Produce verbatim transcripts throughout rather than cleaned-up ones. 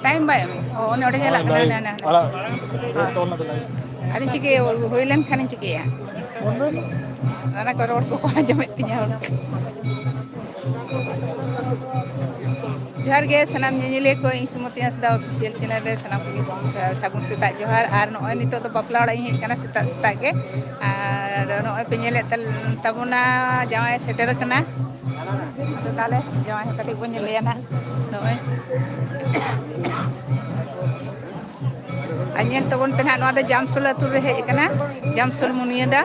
Time ᱵᱟᱭ ᱮᱢ᱾ ᱚ, ᱚᱱᱮ ᱚᱸᱰᱮ ᱪᱟᱞᱟᱜ ᱠᱟᱱᱟ, ᱦᱟᱱᱮ, ᱦᱟᱱᱮ, ᱦᱟᱱᱮ᱾ ᱟᱲᱟᱜ᱾ ᱦᱳᱭ᱾ ᱛᱚᱞ ᱱᱟᱛᱮ ᱞᱟᱭᱤᱴ᱾ ᱟᱫᱚᱧ ᱪᱤᱠᱟᱹᱭᱟ, ᱦᱩᱭ ᱞᱮᱱ ᱠᱷᱟᱱᱤᱧ ᱪᱤᱠᱟᱹᱭᱟ? ᱚᱱᱟ ᱠᱚ ᱨᱚᱲ ᱠᱚᱠᱚ ᱟᱸᱡᱚᱢᱮᱫ ᱛᱤᱧᱟ ᱦᱚᱲ ᱠᱚ᱾ ᱡᱚᱦᱟᱨ ᱜᱮ ᱥᱟᱱᱟᱢ ᱧᱮᱧᱮᱞᱤᱭᱟᱹ ᱠᱚ, ᱤᱧ ᱥᱩᱢᱚᱛᱤ ᱦᱟᱸᱥᱫᱟ ᱚᱯᱷᱤᱥᱤᱭᱟᱞ ᱪᱮᱱᱮᱞ ᱨᱮ ᱥᱟᱱᱟᱢ ᱠᱚᱜᱮ ᱥᱟ-, ᱥᱟᱹᱜᱩᱱ ᱥᱮᱛᱟᱜ ᱡᱚᱦᱟᱨ᱾ ᱟᱨ ᱱᱚᱜᱼᱚᱭ ᱱᱤᱛᱚᱜ ᱫᱚ ᱵᱟᱯᱞᱟ ᱚᱲᱟᱜ ᱤᱧ ᱦᱮᱡ ᱟᱠᱟᱱᱟ ᱥᱮᱛᱟᱜ ᱥᱮᱛᱟᱜ ᱜᱮ᱾ ᱟᱨ ᱱᱚᱜᱼᱚᱭ ᱯᱮ ᱧᱮᱞᱮᱫ ᱛᱟᱞ-, ᱛᱟᱵᱚᱱᱟ, ᱡᱟᱶᱟᱭ ᱥᱮᱴᱮᱨ ᱟᱠᱟᱱᱟ᱾ ᱟᱫᱚ ᱛᱟᱦᱞᱮ ᱡᱟᱶᱟᱭ ᱦᱚᱸ ᱠᱟᱹᱴᱤᱡ ᱵᱚᱱ ᱧᱮᱞᱮᱭᱟ ᱱᱟᱜ᱾ ᱱᱚᱜᱼᱚᱭ᱾ ᱟᱨ ᱧᱮᱞ ᱛᱟᱵᱚᱱ ᱯᱮ ᱱᱟᱦᱟᱜ, ᱱᱚᱣᱟ ᱫᱚ ᱡᱟᱢᱥᱳᱞ ᱟᱹᱛᱩ ᱨᱮ ᱦᱮᱡ ᱟᱠᱟᱱᱟ, ᱡᱟᱢᱥᱳᱞ ᱢᱩᱱᱤᱭᱟᱹᱫᱟ᱾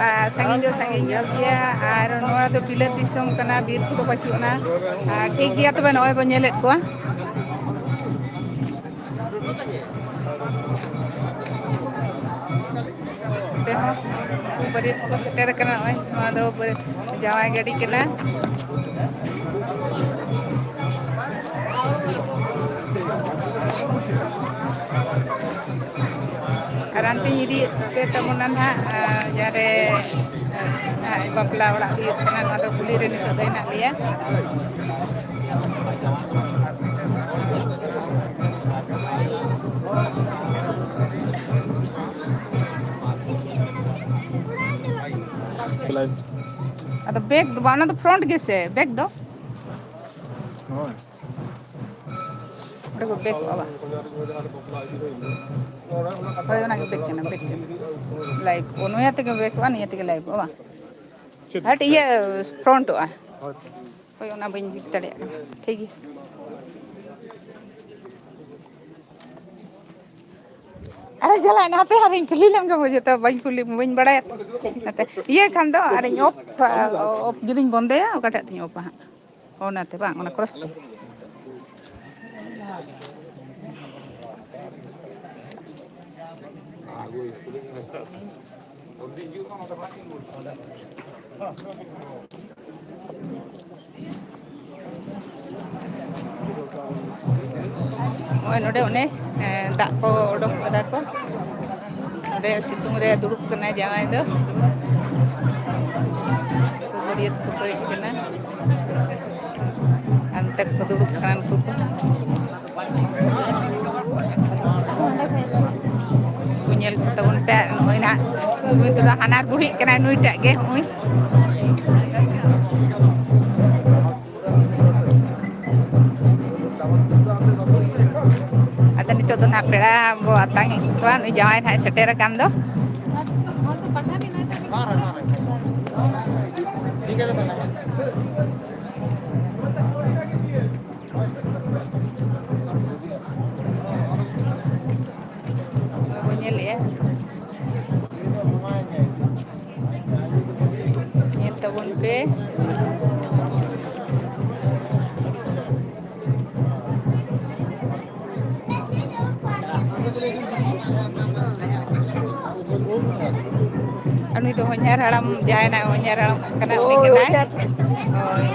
ᱟᱨ ᱥᱟᱺᱜᱤᱧ ᱫᱚ ᱥᱟᱺᱜᱤᱧ ᱧᱚᱜ ᱜᱮᱭᱟ, ᱟᱨ ᱱᱚᱣᱟ ᱫᱚ ᱵᱤᱞᱟᱹᱛ ᱫᱤᱥᱚᱢ ᱠᱟᱱᱟ, ᱵᱤᱨ ᱠᱚᱫᱚ ᱵᱟᱹᱪᱩᱜ ᱟᱱᱟ᱾ ᱟᱨ ᱴᱷᱤᱠ ᱜᱮᱭᱟ, ᱛᱚᱵᱮ ᱱᱚᱜᱼᱚᱭ ᱵᱚᱱ ᱧᱮᱞᱮᱫ ᱠᱚᱣᱟ᱾ ᱚᱸᱰᱮ ᱦᱚᱸ ᱩᱱᱠᱩ ᱵᱟᱹᱨᱭᱟᱹᱛ ᱠᱚ ᱥᱮᱴᱮᱨ ᱟᱠᱟᱱᱟ᱾ ᱱᱚᱜᱼᱚᱭ ᱱᱚᱣᱟ ᱫᱚ ᱵᱟᱹᱨ-, ᱡᱟᱶᱟᱭ ᱜᱟᱹᱰᱤ ᱠᱟᱱᱟ᱾ ᱟᱨ ᱦᱟᱱᱛᱮᱧ ᱤᱫᱤᱭᱮᱫ ᱯᱮ ᱛᱟᱵᱚᱱᱟ ᱱᱟᱦᱟᱜ, ᱟᱨ ᱡᱟᱦᱟᱸᱨᱮ, ᱟᱨ ᱱᱟᱦᱟᱜ ᱵᱟᱯᱞᱟ ᱚᱲᱟᱜ ᱦᱩᱭᱩᱜ ᱠᱟᱱᱟ, ᱱᱚᱣᱟ ᱫᱚ ᱠᱩᱞᱦᱤ ᱨᱮ ᱱᱤᱛᱚᱜ ᱫᱚ ᱦᱮᱱᱟᱜ ᱞᱮᱭᱟ᱾ ᱟᱫᱚ ᱵᱮᱜᱽ ᱫᱚ ᱵᱟᱝ, ᱚᱱᱟ ᱫᱚ ᱯᱷᱨᱚᱱᱴ ᱜᱮᱥᱮ ᱵᱮᱜᱽ ᱫᱚ? ᱦᱳᱭ᱾ ᱚᱸᱰᱮ ᱠᱚ ᱵᱮᱜᱽ ᱠᱚᱜᱼᱟ ᱵᱟᱝ? ᱦᱳᱭ, ᱚᱱᱟᱜᱮ ᱵᱮᱜᱽ ᱠᱟᱱᱟ, ᱵᱮᱜᱽ ᱠᱟᱱᱟ᱾ ᱞᱟᱭᱤᱵᱷ ᱠᱚ, ᱱᱚᱣᱟ ᱛᱮᱜᱮ ᱵᱮᱜᱽ ᱠᱚᱜᱼᱟ, ᱱᱤᱭᱟᱹ ᱛᱮᱜᱮ ᱞᱟᱭᱤᱵᱷ ᱠᱚᱜᱼᱟ ᱵᱟᱝ? ᱪᱮᱫ? ᱦᱟᱴ ᱤᱭᱟᱹ ᱯᱷᱨᱚᱱᱴᱚᱜᱼᱟ᱾ ᱦᱳᱭ᱾ ᱦᱳᱭ, ᱚᱱᱟ ᱵᱟᱹᱧ ᱵᱩᱡᱽ ᱫᱟᱲᱮᱭᱟᱜ ᱠᱟᱱᱟ᱾ ᱴᱷᱤᱠ ᱜᱮᱭᱟ᱾ ᱟᱨᱮ ᱪᱟᱞᱟᱜ ᱱᱟ, ᱦᱟᱯᱮ, ᱦᱟᱯᱮᱧ ᱠᱩᱞᱤ ᱞᱮᱢ ᱜᱮ, ᱵᱩᱡᱽ ᱛᱚ ᱵᱟᱹᱧ ᱠᱩᱞᱤ, ᱵᱟᱹᱧ ᱵᱟᱲᱟᱭᱟ᱾ ᱱᱟᱛᱮ ᱤᱭᱟᱹ ᱠᱷᱟᱱ ᱫᱚ, ᱟᱨᱤᱧ ᱚᱯᱷ, ᱚᱯᱷ ᱡᱩᱫᱤᱧ ᱵᱚᱱᱫᱚᱭᱟ, ᱚᱠᱟᱴᱟᱜ ᱛᱤᱧ ᱚᱯᱷᱟ ᱦᱟᱸᱜ? ᱚᱱᱟᱛᱮ ᱵᱟᱝ, ᱚᱱᱟ ᱠᱨᱚᱥ ᱛᱮ᱾ ᱱᱚᱜᱼᱚᱭ ᱱᱚᱰᱮ ᱚᱱᱮ, ᱮᱸ, ᱫᱟᱜ ᱠᱚ ᱚᱰᱚᱠ ᱠᱟᱫᱟ ᱠᱚ᱾ ᱱᱚᱰᱮ ᱥᱤᱛᱩᱝ ᱨᱮ ᱫᱩᱲᱩᱵ ᱠᱟᱱᱟᱭ ᱡᱟᱶᱟᱭ ᱫᱚ᱾ ᱵᱟᱹᱨᱭᱟᱹᱛ ᱠᱚᱠᱚ ᱦᱮᱡ ᱠᱟᱱᱟ᱾ ᱟᱨ ᱛᱮ ᱠᱚ ᱫᱩᱲᱩᱵ ᱠᱟᱱᱟ ᱱᱩᱠᱩ ᱠᱚ᱾ ᱠᱚ ᱧᱮᱞ ᱠᱚ ᱛᱟᱵᱚᱱ ᱯᱮ, ᱱᱚᱜᱼᱚᱭ ᱱᱟᱦᱟᱜ ᱱᱩᱭ ᱫᱚ ᱦᱟᱱᱟᱨ ᱵᱩᱲᱦᱤᱜ ᱠᱟᱱᱟᱭ ᱱᱩᱭᱴᱟᱜ ᱜᱮ, ᱱᱚᱜᱼᱚᱭ᱾ ᱟᱫᱚ ᱱᱤᱛᱚᱜ ᱫᱚ ᱱᱟᱦᱟᱜ ᱯᱮᱲᱟ ᱵᱚ ᱟᱛᱟᱝ ᱮᱫ ᱠᱚᱣᱟ, ᱱᱩᱭ ᱡᱟᱶᱟᱭ ᱱᱟᱦᱟᱜ ᱥᱮᱴᱮᱨ ᱟᱠᱟᱱ ᱫᱚ᱾ ᱵᱚ ᱧᱮᱞᱮᱜᱼᱟ, ᱧᱮᱞ ᱛᱟᱵᱚᱱ ᱯᱮ᱾ ᱟᱨ ᱱᱩᱭ ᱫᱚ ᱦᱚᱧᱦᱟᱨ ᱦᱟᱲᱟᱢ, ᱡᱟᱦᱟᱸᱭ ᱱᱟᱜ ᱦᱚᱧᱦᱟᱨ ᱦᱟᱲᱟᱢ ᱠᱟᱱᱟ, ᱩᱱᱤ ᱠᱟᱱᱟᱭ᱾ ᱦᱳᱭ᱾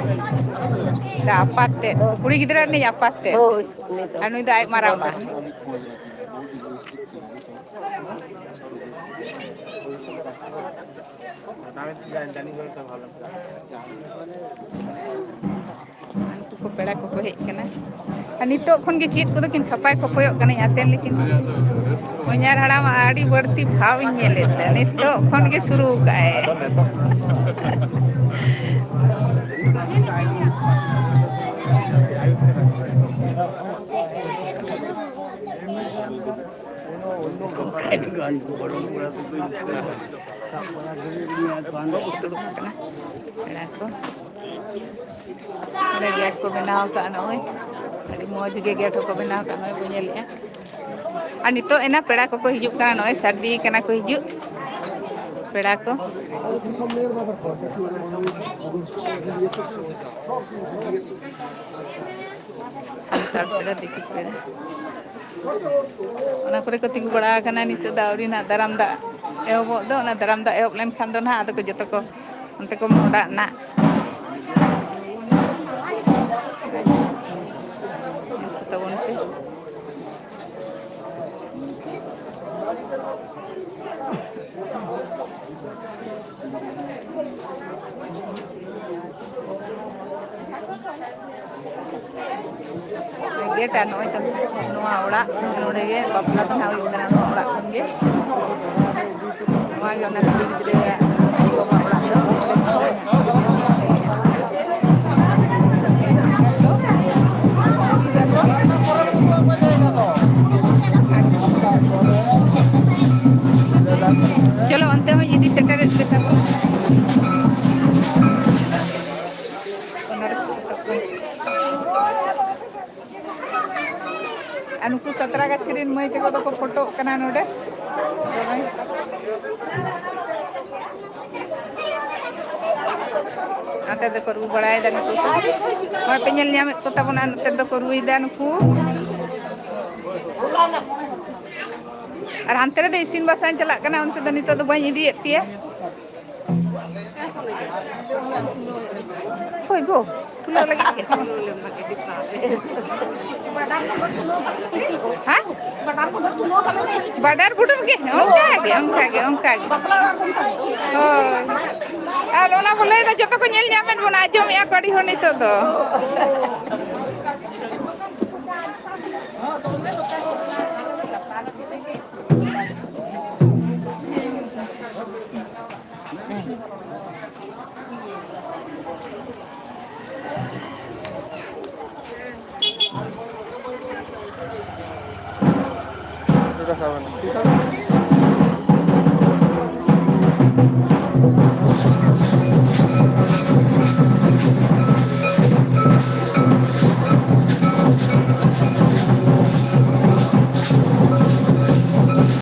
ᱫᱟ ᱟᱯᱟᱛ ᱛᱮᱫ, ᱠᱩᱲᱤ ᱜᱤᱫᱽᱨᱟᱹ ᱨᱤᱱᱤᱡ ᱟᱯᱟᱛ ᱛᱮᱫ᱾ ᱦᱳᱭ, ᱩᱱᱤ ᱫᱚ᱾ ᱟᱨ ᱱᱩᱭ ᱫᱚ ᱟᱡ ᱢᱟᱨᱟᱝᱵᱟ᱾ ᱩᱱᱠᱩ ᱠᱚ ᱯᱮᱲᱟ ᱠᱚᱠᱚ ᱦᱮᱡ ᱠᱟᱱᱟ᱾ ᱟᱨ ᱱᱤᱛᱚᱜ ᱠᱷᱚᱱ ᱜᱮ ᱪᱮᱫ ᱠᱚᱫᱚ ᱠᱤᱱ ᱠᱷᱟᱯᱟᱭ ᱠᱷᱚᱯᱚᱭᱚᱜ ᱠᱟᱱᱟ, ᱟᱛᱮᱱ ᱞᱮᱠᱤᱱ᱾ ᱦᱚᱧᱦᱟᱨ ᱦᱟᱲᱟᱢ ᱟᱹᱰᱤ ᱵᱟᱹᱲᱛᱤ ᱵᱷᱟᱣ ᱤᱧ ᱧᱮᱞᱮᱫ ᱛᱟᱭᱟ, ᱱᱤᱛᱚᱜ ᱠᱷᱚᱱ ᱜᱮ ᱥᱩᱨᱩ ᱠᱟᱜᱼᱟᱭ᱾ ᱫᱩᱲᱩᱵ ᱠᱟᱱᱟ ᱯᱮᱲᱟ ᱠᱚ᱾ ᱚᱸᱰᱮ ᱜᱮᱴ ᱠᱚ ᱵᱮᱱᱟᱣ ᱟᱠᱟᱫᱼᱟ, ᱱᱚᱜᱼᱚᱭ ᱟᱹᱰᱤ ᱢᱚᱡᱽ ᱜᱮ ᱜᱮᱴ ᱦᱚᱸᱠᱚ ᱵᱮᱱᱟᱣ ᱟᱠᱟᱫᱼᱟ, ᱱᱚᱜᱼᱚᱭ ᱵᱚᱱ ᱧᱮᱞᱮᱫᱼᱟ᱾ ᱟᱨ ᱱᱤᱛᱚᱜ ᱮᱱᱟ ᱯᱮᱲᱟ ᱠᱚᱠᱚ ᱦᱤᱡᱩᱜ ᱠᱟᱱᱟ, ᱱᱚᱜᱼᱚᱭ ᱥᱟᱹᱨᱫᱤ ᱠᱟᱱᱟ ᱠᱚ ᱦᱤᱡᱩᱜ ᱯᱮᱲᱟ ᱠᱚ᱾ ᱥᱟᱱᱛᱟᱲ ᱯᱮᱲᱟ, ᱫᱤᱠᱩ ᱯᱮᱲᱟ᱾ ᱚᱱᱟ ᱠᱚᱨᱮ ᱠᱚ ᱛᱤᱸᱜᱩ ᱵᱟᱲᱟ ᱟᱠᱟᱱᱟ᱾ ᱱᱤᱛᱚᱜ ᱫᱚ ᱟᱹᱣᱨᱤ ᱱᱟᱦᱟᱜ ᱫᱟᱨᱟᱢ ᱫᱟᱜ ᱮᱦᱚᱵᱚᱜ ᱫᱚ, ᱚᱱᱟ ᱫᱟᱨᱟᱢ ᱫᱟᱜ ᱮᱦᱚᱵ ᱞᱮᱱᱠᱷᱟᱱ ᱫᱚ ᱱᱟᱦᱟᱜ ᱟᱫᱚ ᱠᱚ ᱡᱚᱛᱚ ᱠᱚ ᱚᱱᱛᱮ ᱠᱚ ᱢᱚᱦᱰᱟᱜ ᱱᱟᱜ᱾ ᱛᱟᱵᱚᱱ ᱯᱮ᱾ ᱜᱮᱴ ᱟᱨ ᱱᱚᱜᱼᱚᱭ ᱛᱟᱵᱚᱱ ᱱᱚᱣᱟ ᱚᱲᱟᱜ, ᱱᱚᱰᱮ ᱜᱮ ᱵᱟᱯᱞᱟ ᱫᱚ ᱱᱟᱦᱟᱜ ᱦᱩᱭᱩᱜ ᱠᱟᱱᱟ, ᱱᱚᱣᱟ ᱚᱲᱟᱜ ᱠᱷᱚᱱ ᱜᱮ᱾ ᱱᱚᱣᱟ ᱜᱮ ᱚᱱᱟ ᱠᱩᱲᱤ ᱜᱤᱫᱽᱨᱟᱹ ᱟᱭᱳ ᱵᱟᱵᱟ ᱚᱲᱟᱜ ᱫᱚ᱾ ᱪᱚᱞᱚ, ᱚᱱᱛᱮ ᱦᱚᱸᱧ ᱤᱫᱤ ᱥᱮᱴᱮᱨᱮᱫ ᱯᱮ ᱛᱟᱵᱚᱱ᱾ ᱟᱨ ᱱᱩᱠᱩ ᱥᱟᱛᱨᱟᱜᱟᱪᱷᱤ ᱨᱮᱱ ᱢᱟᱹᱭ ᱛᱟᱠᱚ ᱫᱚᱠᱚ ᱯᱷᱳᱴᱳᱜ ᱠᱟᱱᱟ ᱱᱚᱰᱮ᱾ ᱫᱚᱢᱮ᱾ ᱱᱚᱛᱮ ᱫᱚᱠᱚ ᱨᱩ ᱵᱟᱲᱟᱭᱮᱫᱟ ᱱᱩᱠᱩ ᱠᱚ᱾ ᱱᱚᱜᱼᱚᱭ ᱯᱮ ᱧᱮᱞ ᱧᱟᱢᱮᱫ ᱠᱚ ᱛᱟᱵᱚᱱᱟ, ᱱᱚᱛᱮ ᱫᱚᱠᱚ ᱨᱩᱭᱮᱫᱟ ᱱᱩᱠᱩ᱾ ᱟᱨ ᱦᱟᱱᱛᱮ ᱨᱮᱫᱚ ᱤᱥᱤᱱ ᱵᱟᱥᱟᱝ ᱪᱟᱞᱟᱜ ᱠᱟᱱᱟ, ᱚᱱᱛᱮ ᱫᱚ ᱱᱤᱛᱚᱜ ᱫᱚ ᱵᱟᱹᱧ ᱤᱫᱤᱭᱮᱫ ᱯᱮᱭᱟ᱾ ᱦᱳᱭ ᱜᱳ, ᱛᱩᱞᱟᱹᱣ ᱞᱟᱹᱜᱤᱫ ᱜᱮ᱾ ᱦᱮᱸ? ᱵᱟᱰᱟᱨ ᱵᱩᱰᱩᱨ ᱜᱮ, ᱚᱱᱠᱟ ᱜᱮ, ᱚᱱᱠᱟ ᱜᱮ, ᱚᱱᱠᱟ ᱜᱮ᱾ ᱦᱳᱭ᱾ ᱟᱨ ᱚᱱᱟ ᱵᱚ ᱞᱟᱹᱭᱫᱟ, ᱡᱚᱛᱚ ᱠᱚ ᱧᱮᱞ ᱧᱟᱢᱮᱫ ᱵᱚᱱᱟ, ᱟᱸᱡᱚᱢᱮᱫᱼᱟ ᱠᱚ ᱟᱹᱰᱤ ᱦᱚᱲ ᱱᱤᱛᱚᱜ ᱫᱚ᱾